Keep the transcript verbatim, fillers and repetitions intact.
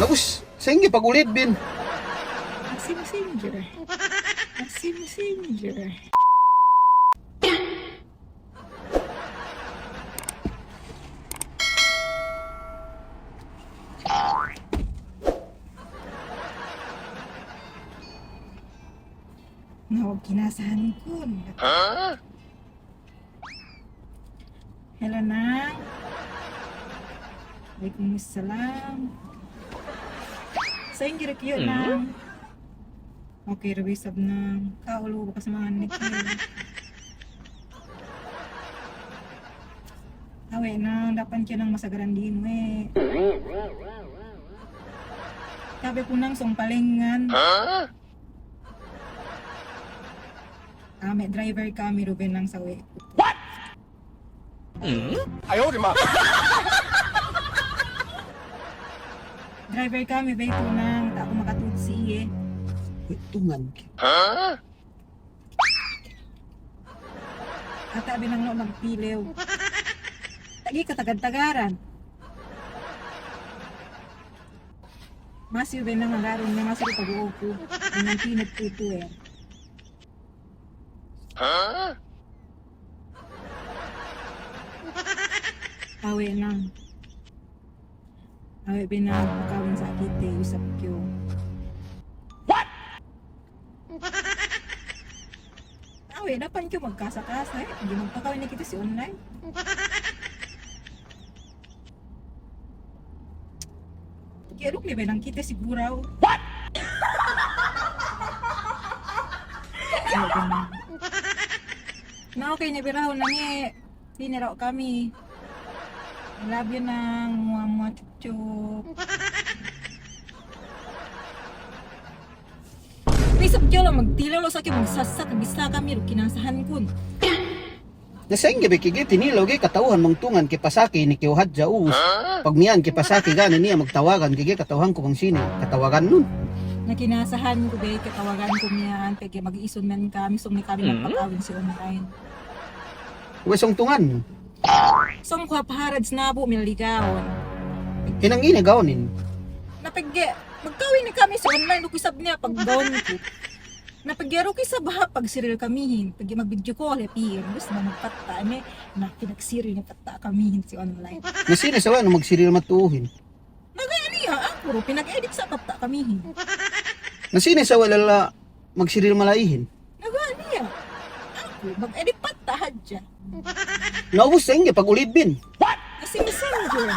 Ubus, sa'ingge pagulidbin? Masi-masi je. Masi-masi je. Na, kinasahankun. Hello, Nang. Wa'alaikumussalam. Sa'ingge du kew, Nang? Oke du isab, Nang. Ka'u lu bakas mangan ne kew. Awe', Nang, dapan kew, Nang, masagaran dinu we'. Tabe' ku, Nang, sōng palengngan. Ame' driver kami du be, Nang, sawe'ku. What? Ayaw di ma. Driver kami be itu, Nang, ta' ku makatudsi iye. Tungan. Ata' be, Nang, no' magtilew. Tagi katagad-tagaran. Masi be, Nang, agarun ne, masi du pagu'uku. Nang, pinit itu, eh. Awe', Nang. Awe' be, Nang, pakawin sa' kite, isab kew. What? Awe', dapan kew magkasa-kasa, eh. Di' magpakawin ne kite si online. Ga'i duk ne benang kite si guraw. What? Na, okay ne be dahu', Nang, eh. Sine dahu' kami. Love you, Nang. Mua, mua, cup, cup. Isab kew lu magtilew, lu sa' kew magsasa', bissā kami du kinasahankun. Na, sa'ingge be ke ga'i tinilew, ga'i kata'uhan bang tungan ke pasake ne kew hadja, ubus. Pag miya'an ke pasake ga' ne niya' magtawagan ke, ga'i kata'uhanku bang sine katawagannun. Na, kinasahanku be katawaganku miya'an, pegge' mag-iisun men kami, sōng ne kami magpakawin si online. We', sōng tungan. Sōng ku hap Haraj Nabu' melli gawun. Hinang ine gawunin? Na, pegge' magkawin ne kami si online, duk isab niya' paggawunku. Na, pegge' duk isab hap pagsiril kamihin, pegge' mag-video call hep iyan, ubus na magpatta' ne, na pinagsiril ne patta' kamihin si online. Na, sine sawe'nu magsiril matu'uhin? Na, ga' niya', aku du pinag-edit sa' patta' kamihin. Na, sine sawe' lella magsiril mala'ihin? Na, ga' niya', aku mag-edit patta' hadja. Na, ubus sa'ingge pagulidbin? What? Na, si Messenger.